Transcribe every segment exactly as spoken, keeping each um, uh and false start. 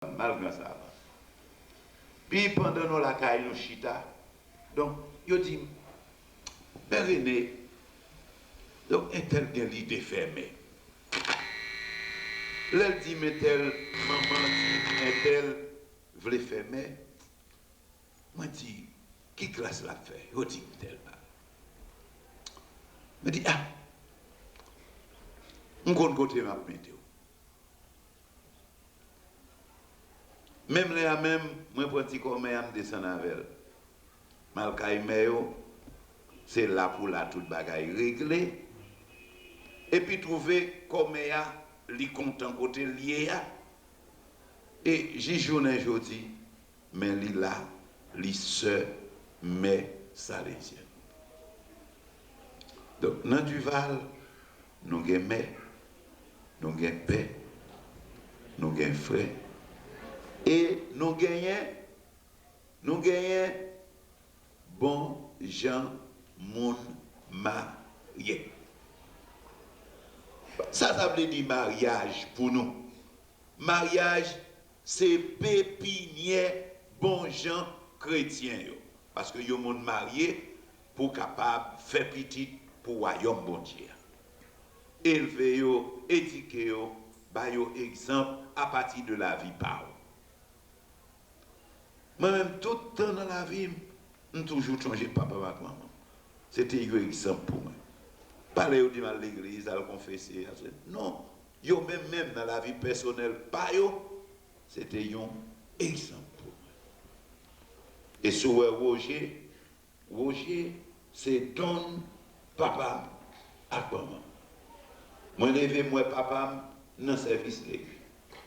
m al Gran Savann. Pi pandan nou lakay nou chita, donk, yo di m, "Men Rene, donk, entèl gen lide fèmen." Lè l di m entèl, manman di m entèl vle fèmen, mwen di, "Ki klas l ap fè?" Yo di m tèl bagay. Mwen di, "A, m konn kote m ap mete w." Menm lè a menm, mwen pran ti kòmè a, m desann avè l. M al kay mè yo, se la pou la tout bagay regle. Epi twouve kòmè a, li kontan kote l ye a. E jis jounen jodi, men li la, li sè mè Salezyen. Donk, nan Duval, nou gen mè, nou gen pè, nou gen frè, e nou genyen, nou genyen bon jan moun marye. Sa sa vle di maryaj pou nou? Maryaj se pepinyè bon jan kretyen yo. Paske yon moun marye pou kapab fè pitit pou wayòm Bondye a. Elve yo, edike yo, ba yo egzanp apati de lavi pa w. Mwen menm, tout tan nan lavi m, m toujou sonje papa m ak manman m. Se te yon egzanp pou mwen. Pa lè yo di m al legliz, al konfese, al se, non, yo menm menm nan lavi pèsonèl pa yo, se te yon egzanp pou mwen. E si w wè Woje, Woje se don papa m ak manman m. Mwen leve, m wè papa m nan sèvis legliz.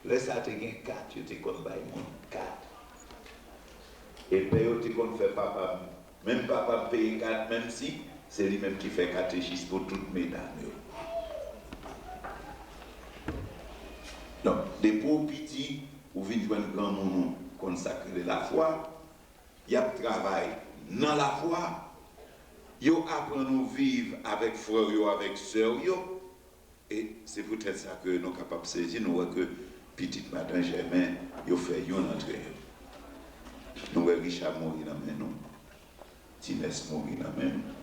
Lè sa te gen kat, yo te konn bay moun kat. E pè yo te konn fè papa m, menm papa m peye kat, menm si se li menm ki fè katechis pou tout medam yo. Donk, depi w piti, ou vin jwenn granmoun ou konn sa k rele lafwa, y ap travay nan lafwa, yo aprann ou viv avèk frè w yo, avèk sè w yo, e se poutèt sa ke nou kapab sezi, nou wè ke pitit madan Jèmen, yo fè youn antre yo. Nou wè Richard mouri nan men nou. Tinès mouri nan men nou.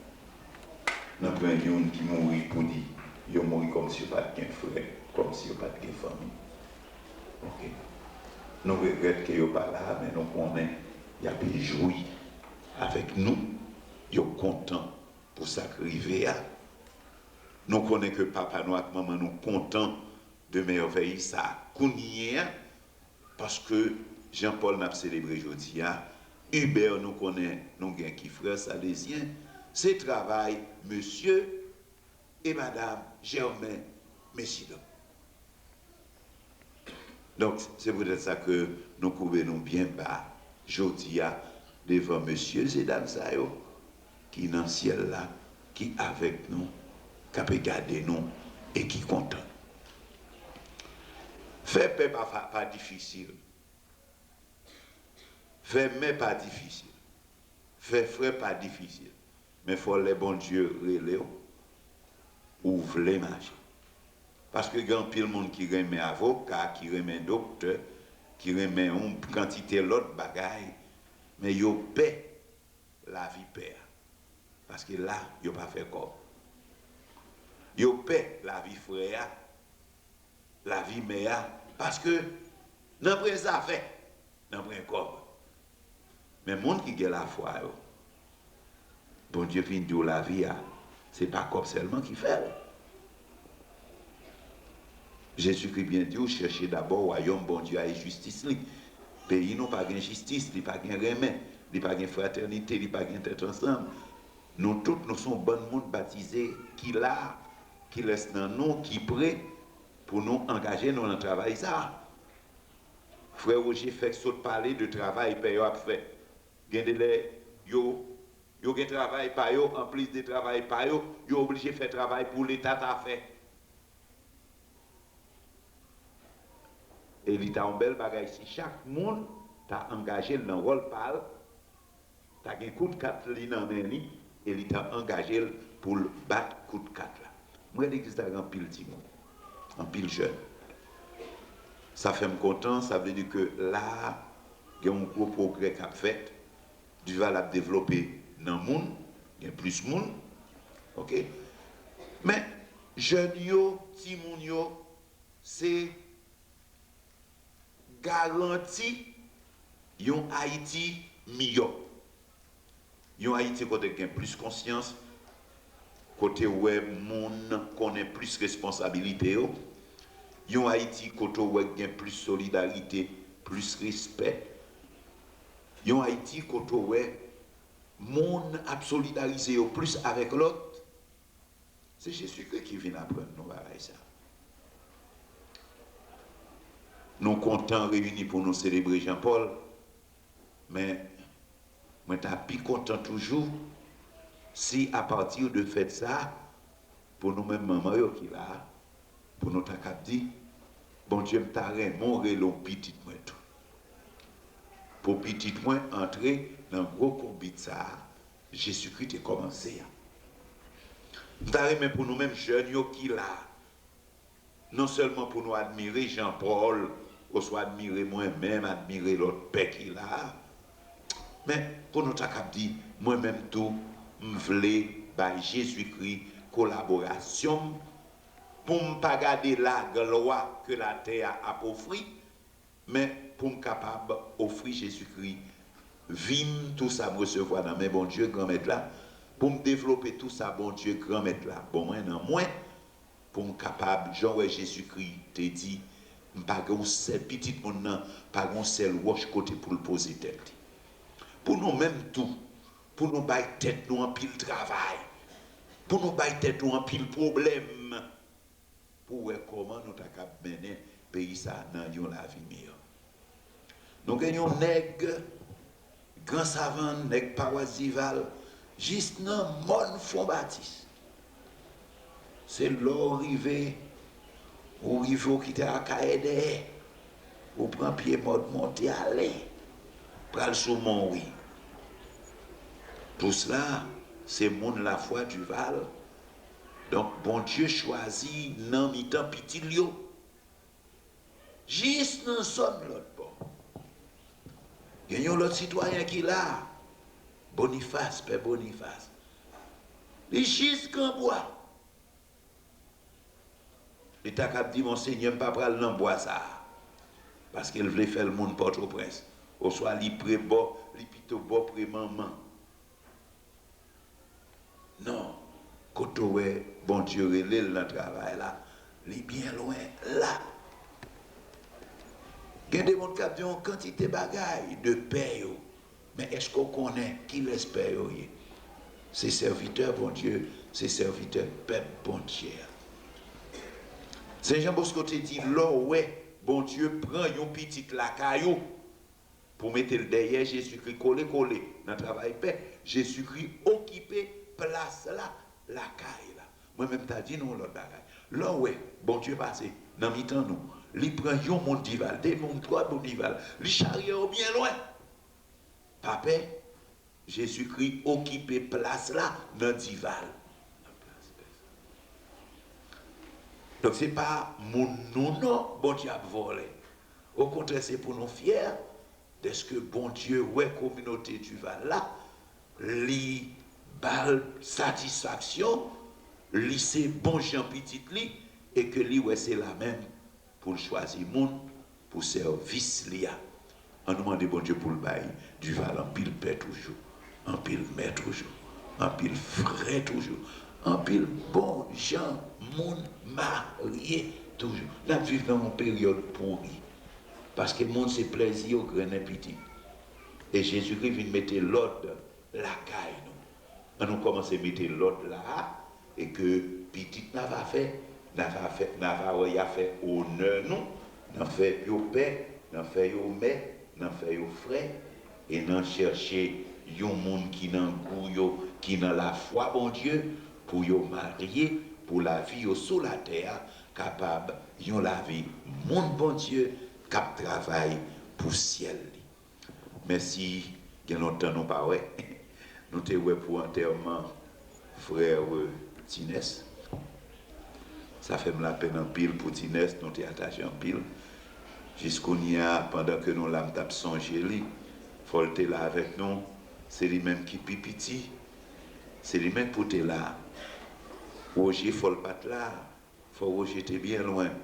Nan pwen youn ki mouri pou li, yo mouri kòmsi yo pa t gen frè, kòmsi yo pa t gen fanmi. Oke. Nou regrèt ke yo pa la, men nou konnen y ap jwi avèk nou. Yo kontan pou sa k rive a. Nou konnen ke papa nou ak manman nou kontan de mèvèy sa a kounye a. Paske Jean Paul n ap selebre jodi a, Hubert nou konnen nou gen ki frè salezyen, se travay mesye e madam Germain Messidor. Donk, se poutèt sa ke nou koube nou byen ba jodi a devan mesye e dam sa yo ki nan syèl la, ki avèk nou, k ape gade nou e ki kontan. Fè pè pa, pa, pa difisil. Fè mè pa difisil. Fè frè pa difisil. Men fò lè Bondye rele w, ou vle mache. Paske gen anpil moun ki renmen avoka, ki renmen doktè, ki renmen yon kantite lòt bagay, men yo pè lavi pè a. Paske la, yo pa fè kòb. Yo pè lavi frè a, lavi mè a, paske nan pran zafè, nan pran kòb. Men moun ki gen lafwa yo, Bondye fin di w lavi a, se pa kòb sèlman ki fè l. Jezikri byen di w, chèche dabò wayòm Bondye a e jistis li. Peyi nou pa gen jistis, li pa gen renmen, li pa gen fratènite, li pa gen tèt ansanm. Nou tout, nou se yon bann moun batize ki la, kilès nan nou ki pre pou nou angaje nou nan travay sa a? Frè Woje fèk sot pale de travay pè yo ap fè. Gen de lè, yo, yo gen travay pa yo, anplis de travay pa yo, yo oblije fè travay pou Leta ta fè. E li ta yon bèl bagay si chak moun ta angaje l nan wòl pa l, ta gen kout kat li nan men li, e li ta angaje l pou l bat kout kat la. M wè legliz la gen anpil timoun, anpil jèn. Sa fè m kontan, sa vle di ke la a, gen yon gwo pwogrè k ap fèt. Duval ap devlope nan moun, gen plis moun. Oke? Men, jèn yo, timoun yo, se garanti yon Ayiti miyò. Yon Ayiti kote gen plis konsyans, kote w wè moun konnen plis responsabilite yo. Yon Ayiti kote w wè gen plis solidarite, plis respè. Yon Ayiti kote w wè moun ap solidarize yo plis avèk lòt. Se Jezikri ki vin aprann nou bagay sa. Nou kontan reyini pou nou selebre Jan Pòl, men mwen ta pi kontan toujou si apati de fèt sa, pou nou menm manman yo ki la a, pou nou ta kab di, Bondye, m ta renmen w rele w pitit mwen tou. Pou pitit mwen antre nan gwo konbit sa a, Jezikri te kòmanse a. M ta renmen pou nou menm jèn yo ki la a, non sèlman pou nou admire Jan Pòl, oswa admire mwen menm, admire lòt pè ki la a, men pou nou ta kab di, mwen menm tou, m vle bay Jezikri kolaborasyon m, pou m pa gade laglwa ke latè a ap ofri, men pou m kapab ofri Jezikri vi m, tou sa m resevwa nan men Bondye Granmèt la, pou m devlope tou sa Bondye Granmèt la ban mwen nan mwen, pou m kapab, jan w wè Jezikri te di, m pa gen yon sèl, pitit moun nan pa gen yon sèl wòch kote pou l poze tèt li. Pou nou menm tou, pou nou bay tèt nou anpil travay, pou nou bay tèt nou anpil pwoblèm, pou wè kòman nou ta kab mennen peyi sa a nan yon lavi miyò. Nou gen yon nèg Gran Savann, nèg pawas Dival, jis nan mòn Fon Batis. Se lè w rive, ou rive, ou kite Akayè dèyè, ou pran pye mòn, monte ale, pral sou Mòn Wi. Tous la, se moun Lafwa Dival. Donk, Bondye chwazi nan mitan pitit l yo. Jis nan zòn lòt bò. Gen yon lòt sitwayen ki la, Bonifas, pè Bonifas. Li jis Granbwa. Li ta kab di, Monsenyè, m pa pral nan bwa sa a. Paske l vle fè l moun Pòtoprens. Oswa li pre bò, li pito bò pre manman. Non, kote w wè Bondye rele l nan travay la, li byen lwen la. Gen de moun k ap di yon kantite bagay de pè yo, men èske w konnen kilès pè yo ye? Se sèvitè Bondye, se sèvitè pèp Bondye a. Sen Jan Bosko te di, lè w wè Bondye pran yon pitit lakay ou, pou mete l dèyè Jezikri kole kole nan travay pè, Jezikri okipe plas la lakay la. Mwen menm ta di nou yon lòt bagay. Lè w wè Bondye pase nan mitan nou, li pran yon moun Dival, de moun, twa moun Dival, li charye yo byen lwen. Pa pè, Jezikri okipe plas la nan Dival. Donk, se pa moun nou non Bondye ap vòlè. Okontrè, se pou nou fyè dèske Bondye wè kominote Dival la, li ba l satisfaksyon, li se bon jan pitit li, e ke li wè se la menm pou l chwazi moun pou sèvis li a. Ann nou mande Bondye pou l bay Dival anpil pè toujou, anpil mè toujou, anpil frè toujou, anpil bon jan moun marye toujou. N ap viv nan yon peryòd pouri. Paske moun se plèzi yo grennen pitit. E Jezikri vin mete lòd lakay nou. Ann nou kòmanse mete lòd la a, e ke pitit n a va fè, n a va fè, n a va wè y a fè onè nou, n a fè yo pè, n a fè yo mè, n a fè yo frè, e n a chèche yon moun ki nan gou yo, ki nan lafwa Bondye, pou yo marye, pou lavi yo sou latè a kapab yon lavi moun Bondye k ap travay pou syèl li. Mèsi, gen lontan nou pa wè. Nou te wè pou antèman frè Tinès. Sa fè m lapenn anpil pou Tinès, nou te atache anpil. Jis kounye a, pandan ke nou la, m t ap sonje li. Fò l te la avèk nou. Se li menm ki pi piti. Se li menm pou te la. Woje, fò l pa t la. Fò Woje te byen lwen.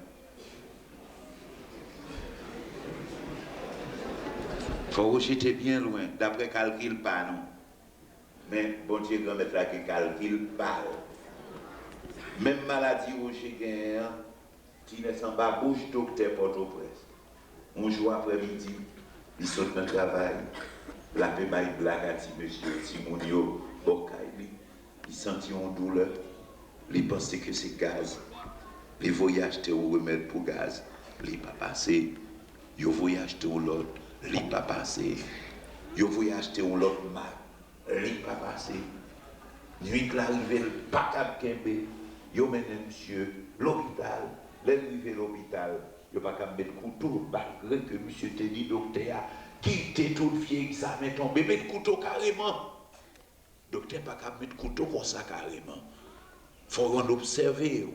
Fò Woje te byen lwen, daprè kalkil pa nou. Men, Bondye Granmèt la gen kalkil pa l. Menm maladi Woje genyen an, Tinès anba bouch doktè Pòtoprens. Yon jou aprèmidi, li sot nan travay, l ape bay blag a ti mesye, timoun yo, bò kay li. Li santi yon doulè, li panse ke se gaz. Li voye achte yon remèd pou gaz, li pa pase. Yo voye achte yon lòt, li pa pase. Yo voye achte yon lòt mak, li pa pase. Nwit la rive, l pa kab kenbe. Yo mennen misye lopital. Lè l rive lopital, yo pa kab met kouto, malgre ke misye te di doktè a, "Kite tout vye egzamen tonbe, met kouto kareman." Doktè pa kab met kouto konsa kareman. Fò w ann obsève yo.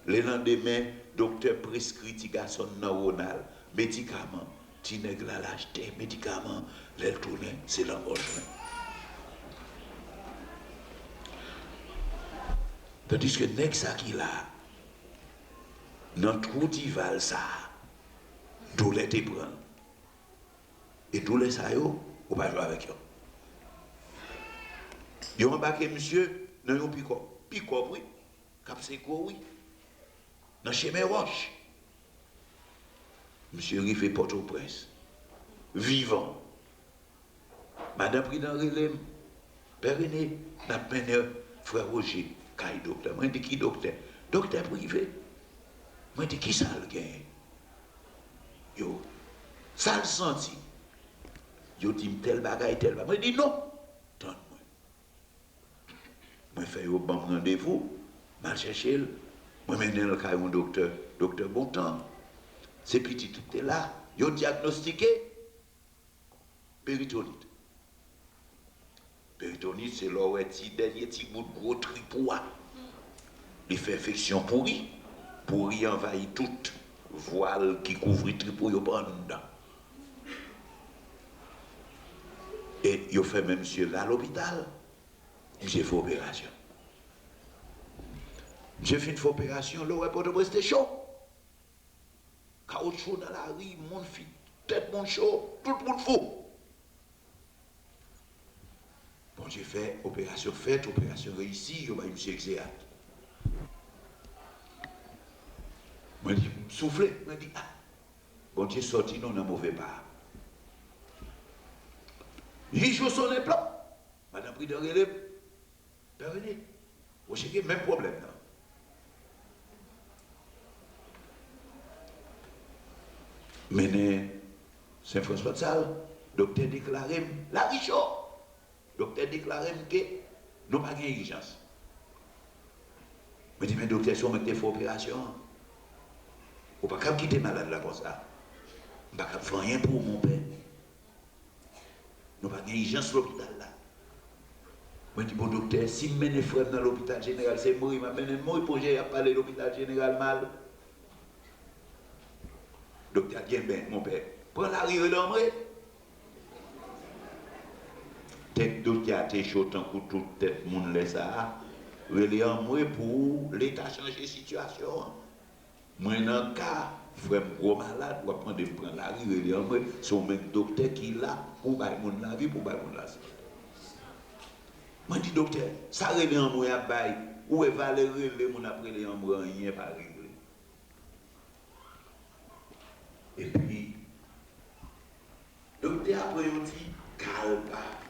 Lelandemen, doktè preskri ti gason nan Ronald medikaman. Ti nèg la al achte medikaman. Lè l tounen, se langòj mwen. Tandiske nèg sa ki la, nan twou Dival sa, doulè te pran l. E doulè sa yo, ou pa jwe avèk yo. Yo anbake misye nan yon pikòp. Pikòp, wi. K ap seko, wi. Nan chemen wòch. Misye rive Pòtoprens. Vivan. Madan Pridan rele m, "Pè Rene, n ap mennen frè Woje kay doktè." Mwen di, "Ki doktè?" "Doktè prive." Mwen di, "Ki sa l genyen?" Yo, "Sa l santi?" Yo di m tèl bagay, tèl bagay. Mwen di, "Non, tann mwen." Mwen fè yo ban m randevou, m al chèche l, mwen mennen l kay yon doktè, doktè Bontan. Se pitit li te la, yo dyagnostike peritonit. Peritonit, se lè w wè ti dènye ti bout gwo trip ou a. Li fè enfeksyon pouri, pouri anvayi tout vwal ki kouvri trip ou yo pa anndan. E yo fè menm misye la lopital, misye fè operasyon. Misye fin fè operasyon, lè w wè Pòtoprens te cho. Kawotchou nan lari, moun fi, tèt moun cho, tout moun fou. Bondye fè operasyon fèt, operasyon reyisi, yo bay misye egzeyat. Mwen di, m soufle, mwen di, "Ah, Bondye sòti nou nan move pa." Uit jou sonnen plòp, Madan Pridan rele m, "Pè Rene, Woje gen menm pwoblèm nan." Mennen Sen Franswa Dsal, doktè deklare m, lari cho. Doktè deklare m ke nou pa gen ijans. Mwen di, "Men doktè, se ou menm ki te fè operasyon an. Ou pa kab kite malad la konsa. M pa kab fè anyen pou ou, monpè." Nou pa gen ijans lopital la. Mwen di, "Bon, doktè, si m mennen frè m nan lopital jeneral, se mouri m ap mennen l mouri, pwojè y ap pale lopital jeneral mal." Doktè a di, "Enben, monpè, pran lari rele anmwe." Tèt doktè a te cho tankou tout tèt moun lè sa a. Rele anmwe pou Leta chanje sitiyasyon an. Mwen nan ka, frè m gwo malad, w ap mande m pran lari, rele anmwe, se ou menm doktè ki la pou bay moun lavi, pou bay moun lasante. Mwen di, "Doktè, sa rele anmwe ap bay, ou wè valè rele moun ap rele anmwe, anyen pa regle." Epi, doktè a pran yon ti kal papye.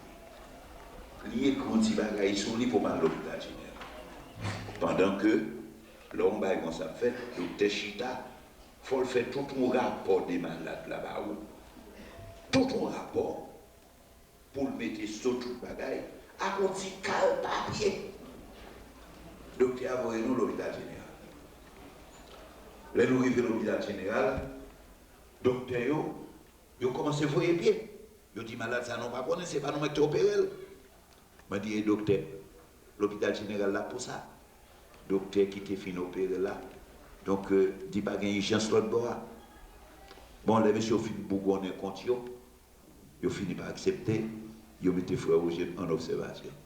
Li ekri yon ti bagay sou li pou m al lopital jeneral. Pandan ke, lè yon bagay konsa ap fèt, doktè chita, fò l fè tout yon rapò de malad la ba ou. Tout yon rapò pou l mete sou tout bagay ak yon ti kal papye. Doktè a voye nou lopital jeneral. Lè nou rive lopital jeneral, doktè yo, yo kòmanse voye pye. Yo di, "Malad sa nou pa konnen, se pa nou menm ki te opere l." Mwen di, "E doktè, lopital jeneral la pou sa." Doktè ki te fin opere la. Donk, euh, di pa gen ijans lòt bò a. Bon, lè mesye yo fin bougonnen kont yo, yo fini pa aksepte, yo mete frè Roger an obsèvasyon.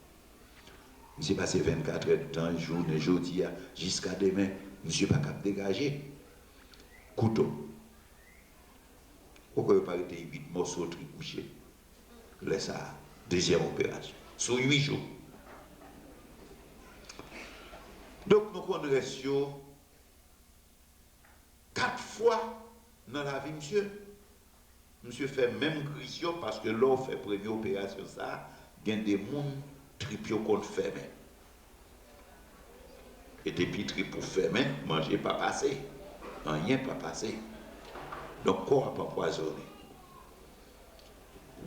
Misye pase vennkat èdtan, jounen jodi a, jiska demen, misye pa kab degaje kouto. Ou kwè yo pa rete uit mòso trip misye? Lè sa a, dezyèm operasyon. Sou uit jou. Donk, nou konn rès yo kat fwa nan lavi misye. Misye fè menm kriz yo, paske lè w fè premye operasyon sa a, gen de moun trip yo konn fèmen. E depi trip ou fèmen, manje pa pase. Anyen pa pase. Donk, kò a ap anpwazonnen.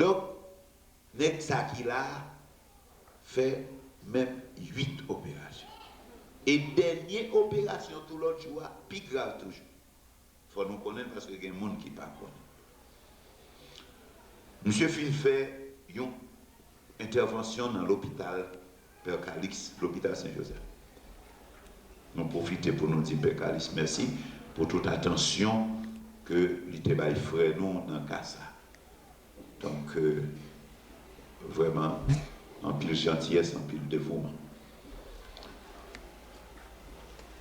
Donk, nèg sa ki la a fè menm uit operasyon. E dènye operasyon tou lòt jou a, pi grav toujou. Fò nou konnen l paske gen moun ki pa konnen. Misye fin fè yon entèvansyon nan lopital Pè Kalix, lopital Sen Jozèf. Nou pwofite pou nou di Pè Kalix mèsi pou tout atansyon ke li te bay frè nou nan ka sa. Donk, euh, vrèman, anpil jantiyès, anpil devouman.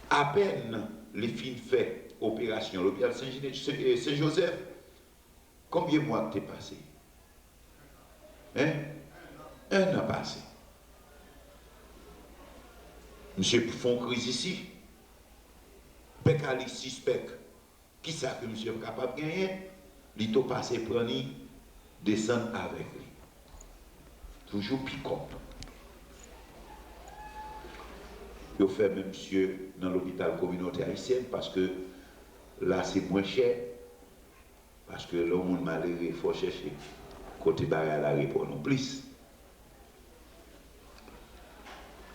Apèn li fin fè operasyon lopital Sen, Sen, Sen Jozèf, konbyen mwa k te pase? Hein? En an pase. Misye fè yon kriz isi. Pè Kalix sispèk kisa ke misye kapab genyen, li tou pase pran li, desann avèk li. Toujou pikòp. Yo fèmen misye nan lopital kominote ayisyèn paske la se mwen chè, paske lè yon moun malere, fò chèche kote bagay la reponn ou plis.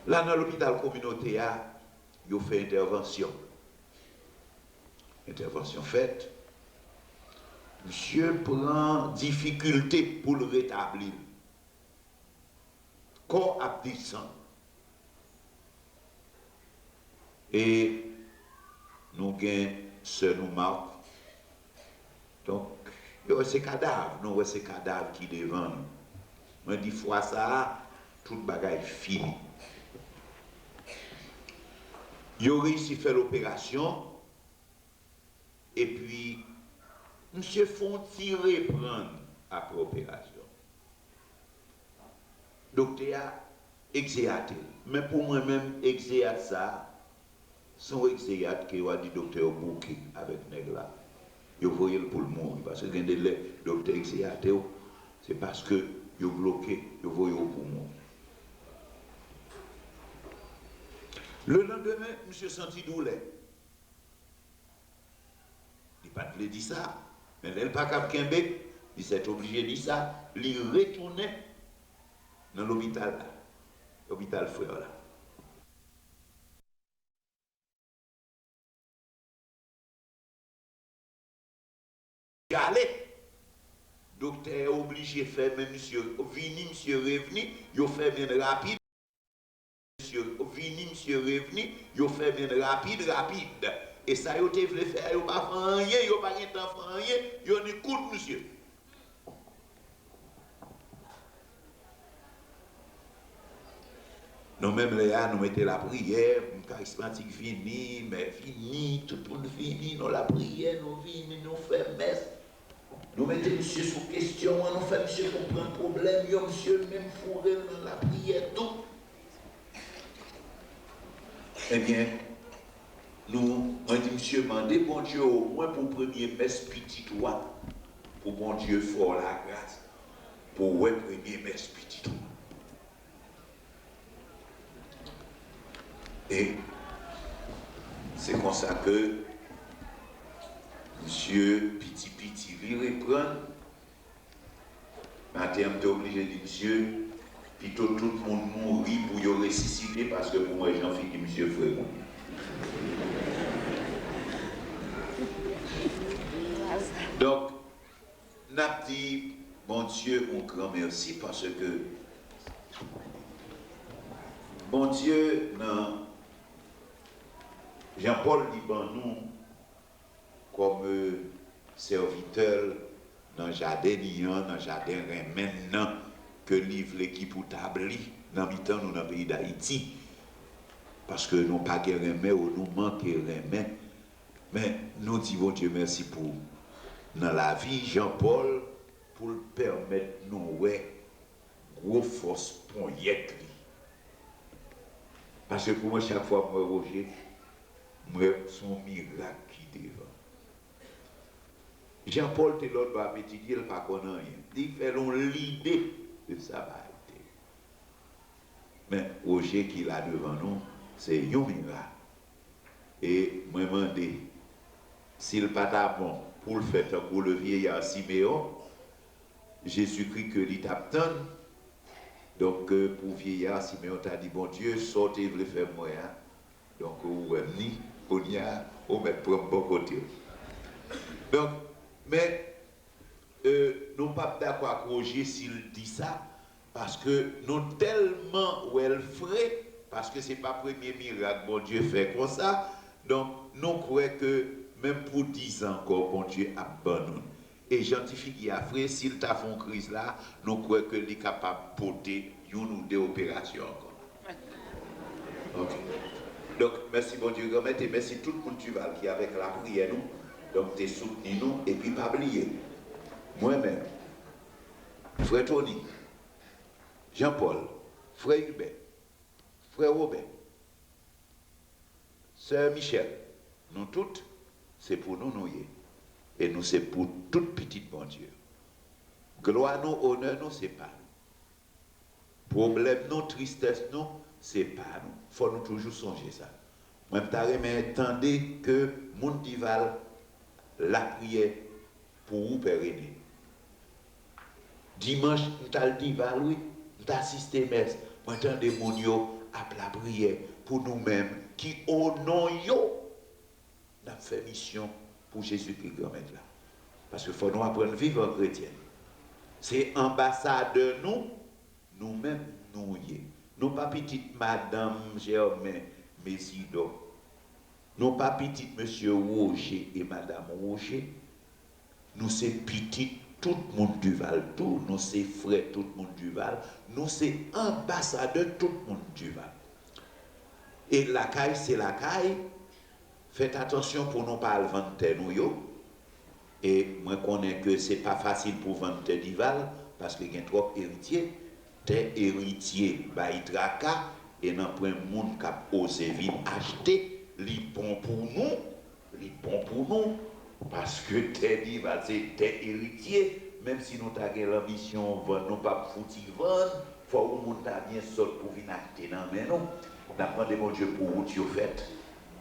La nan lopital kominote a, yo fè entèvansyon. Entèvansyon fèt. Misye pran difikilte pou l retabli l. Kò ap desann. E nou gen sè nou Marc. Donk, yo wè se kadav, nou wè se kadav ki devan nou. Mwen di fwa sa a, tout bagay fini. Yo reyisi fè l operasyon, epi misye fè yon ti reprann apre operasyon. Doktè a egzeyate l. Men pou mwen menm, egzeyat sa a, se yon egzeyat ke yo a di doktè yo bouke avèk nèg la. Yo voye l pou l mouri. Paske gen de lè, doktè egzeyate w, se paske yo bloke, yo voye w pou w mouri. Lelandemen, misye santi doulè. Li pa t vle di sa, men lè l pa kab kenbe, li sètoblije di sa, li retounen nan lopital la, lopital frè la. Ale. Doktè oblije fèmen misye, vini, misye revni, yo fèmen l rapid. Misye vini, misye revni, yo fèmen l rapid, rapid. E sa yo te vle fè a, yo pa fè anyen, yo pa gen tan fè anyen, yo ni kout misye. Nou menm lè a, nou mete lapriyè, moun karismatik vini, mè vini, tout moun vini, nou lapriyè, nou vini, nou fè mès. Nou mete misye sou kesyon an, nou fè misye konprann pwoblèm yo, misye menm foure l nan lapriyè tou. Ebyen, nou, mwen di misye, mande Bondye omwen pou premye mès pitit ou a, pou Bondye fè w lagras pou w wè premye mès pitit ou a. E se konsa ke misye piti piti li reprann. Maten an, m te oblije di misye, pito tout moun mouri pou yo resisite, paske pou mwen jan figi misye fre moun. Donk, n ap di Bondye yon gran mèsi paske Bondye nan Jan Pòl li ban nou kòm, euh, sèvitè l nan jaden li an, nan jaden renmen l nan, ke li vle ki pou tabli nan mitan nou nan peyi Dayiti. Paske nou pa gen renmen ou nou manke renmen. Men nou di Bondye mèsi pou nan lavi Jean Paul, pou l pèmèt nou wè gwo fòs ponyèt li. Paske pou mwen, chak fwa m wè Roger, m wè se yon mirak ki devan. Jean Paul te lòt bò ap etidye, l pa konn anyen. Li fè l yon lide de sa bagay te ye. Men Roger ki la devan nou, se yon mirak. E mwen mande, si l pa ta bon pou l fè tankou le vieillard Siméon, Jezikri ke li t ap tann, donk, ke pou vyeya Simeyon ta di, Bondye, sa w te vle fè m wè a, donk, ou wè m ni, kounye a, ou mèt pran m bò kote w. Donk, men, e, nou p ap dakò ak Roger si l di sa, paske nou tèlman wè l fre, paske se pa premye mirak Bondye fè konsa, donk, nou kwè ke menm pou diz an ankò, Bondye ap ban nou l. E jan ti figi a fre, si l ta fè yon kriz la, nou kwè ke li kapab pote youn ou de operasyon ankò. Ok. Donk, mèsi Bondye, Granmèt, e mèsi tout moun Duval ki avèk lapriyè nou, donk, te soutni nou, epi pa bliye, mwen menm, frè Tony, Jean Paul, frè Hubert, frè Robert, sè Michèl, nou tout, se pou nou nou ye. E nou se pou tout pitit Bondye. Glwa nou, onè nou, se pa nou. Pwoblèm nou, tristès nou, se pa nou. Fò nou toujou sonje sa. Mwen, m ta renmen tande ke moun Dival lapriyè pou ou, Pè Rene. Dimanch, m t al Dival, wi. M t asiste mès. Mwen tande moun yo ap lapriyè pou nou menm ki, o non yo, n ap fè misyon pou Jezikri Granmèt la. Paske fò nou aprann viv an kretyen. Se anbasadè nou, nou menm, nou ye. Nou pa pitit madanm Jèmen Mezidò. Nou pa pitit mesye Woje e madanm Woje. Nou se pitit tout moun Dival tou. Nou se frè tout moun Dival. Nou se anbasadè tout moun Dival. E lakay se lakay. Fèt atansyon pou nou pa al vann tè nou yo. E mwen konnen ke se pa fasil pou vann tè Dival, paske gen twòp eritye. Tè eritye bay traka, e nanpwen moun k ap oze vin achte. Li bon pou nou, li bon pou nou, paske tè Dival se tè eritye. Menm si nou ta gen lanbisyon vann, nou p ap fouti vann. Fò yon moun ta byen sòt pou vin achte nan men nou. N ap mande Bondye pou wout yo fèt.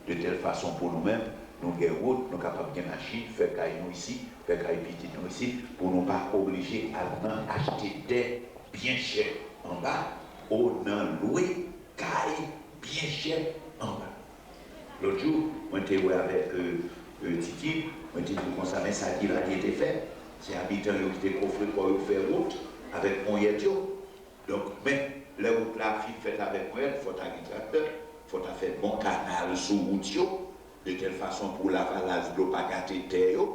De tèl fason pou nou menm, nou gen wout, nou kapab gen machin, fè kay nou isi, fè kay pitit nou isi, pou nou pa oblije al nan achte tè byen chè anba, o nan lwe kay byen chè anba. Lòt jou, mwen te wè avèk, e, e, Titid, mwen te di l konsa, men sa Divalye te fè, se abitan yo ki te kofre kò yo fè wout avèk ponyèt yo. Donk, men, lè wout la fin fèt avèk mwen, fò ta gen traktè, fò ta fè bon kanal sou wout yo, de tèl fason pou lavalas dlo pa gate tè yo,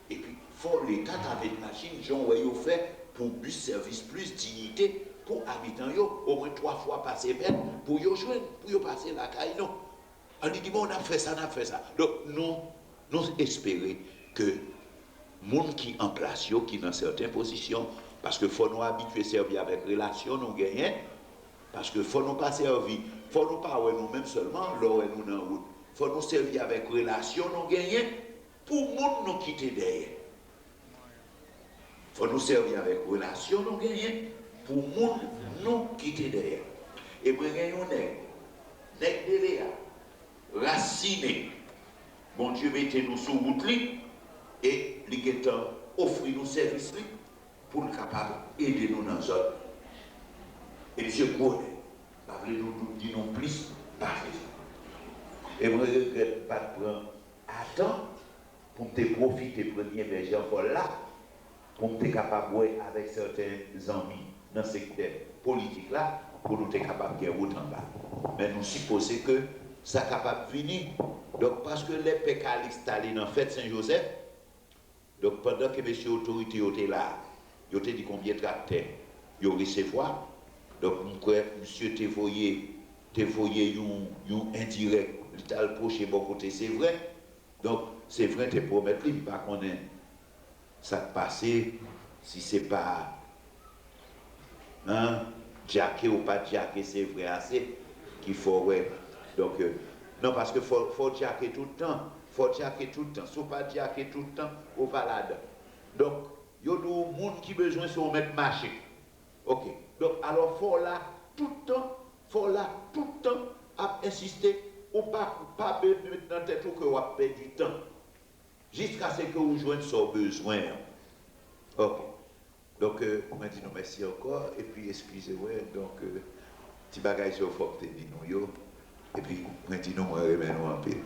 epi fò Leta ta met machin, jan w wè yo fè pou bis sèvis plis diyite pou abitan yo, omwen twa fwa pa semèn, pou yo jwenn, pou yo pase lakay nou. An li di, bon, n ap fè sa, n ap fè sa. Donk, nou, nou espere ke moun ki an plas yo, ki nan sèten pozisyon, paske fò nou abitye sèvi avèk relasyon nou genyen, paske fò nou pa sèvi, fò nou pa wè nou menm sèlman, lè w wè nou nan wout. Fò nou sèvi avèk relasyon nou genyen pou moun nou kite dèyè. Fò nou sèvi avèk relasyon nou genyen pou moun nou kite dèyè. E mwen gen yon nèg, nèg Dele a, Racine, Bondye mete nou sou wout li, e li gentan ofri nou sèvis li pou l kapab ede nou nan zòn. E misye gwo nèg, m pa vle nou di nou plis pase sa. E mwen regrèt m pa t pran atan pou m te pwofite premye vè Jean Paul la, pou m te kapab wè avèk sèten zanmi nan sektè politik la, pou nou te kapab gen wout anba. Men nou sipoze ke sa kapab vini. Donk, paske lè Pè Kalis t ale nan fèt Sen Jozèf, Donk, pandan ke mesye otorite yo te la, yo te di konbyen traktè yo resevwa. Donk, m kwè misye te voye, te voye yon, yon endirèk, li t al pwoche bò kote Sevren. Donk, Sevren te pwomèt li, m pa konnen sa k pase, si se pa, hein, djake ou pa djake Sevren ase, ki fè w wè. Donk, euh, non, paske fò, fò w djake tout tan, fò w djake tout tan. Si w pa djake tout tan, ou pa ladan. Donk, yo di w moun ki bezwen se w mèt mache. Ok. Donk, alò, fò w la tout tan, fò w la tout tan ap ensiste, ou pa, pa be-, met nan tèt ou ke w ap pèdi tan. Jiskaske ou jwenn sa w bezwen an. Ok. Donk, euh, mwen di nou mèsi ankò, epi eskize mwen, donk, euh, ti bagay sa yo fò m te di nou yo, epi mwen di nou mwen renmen nou anpil.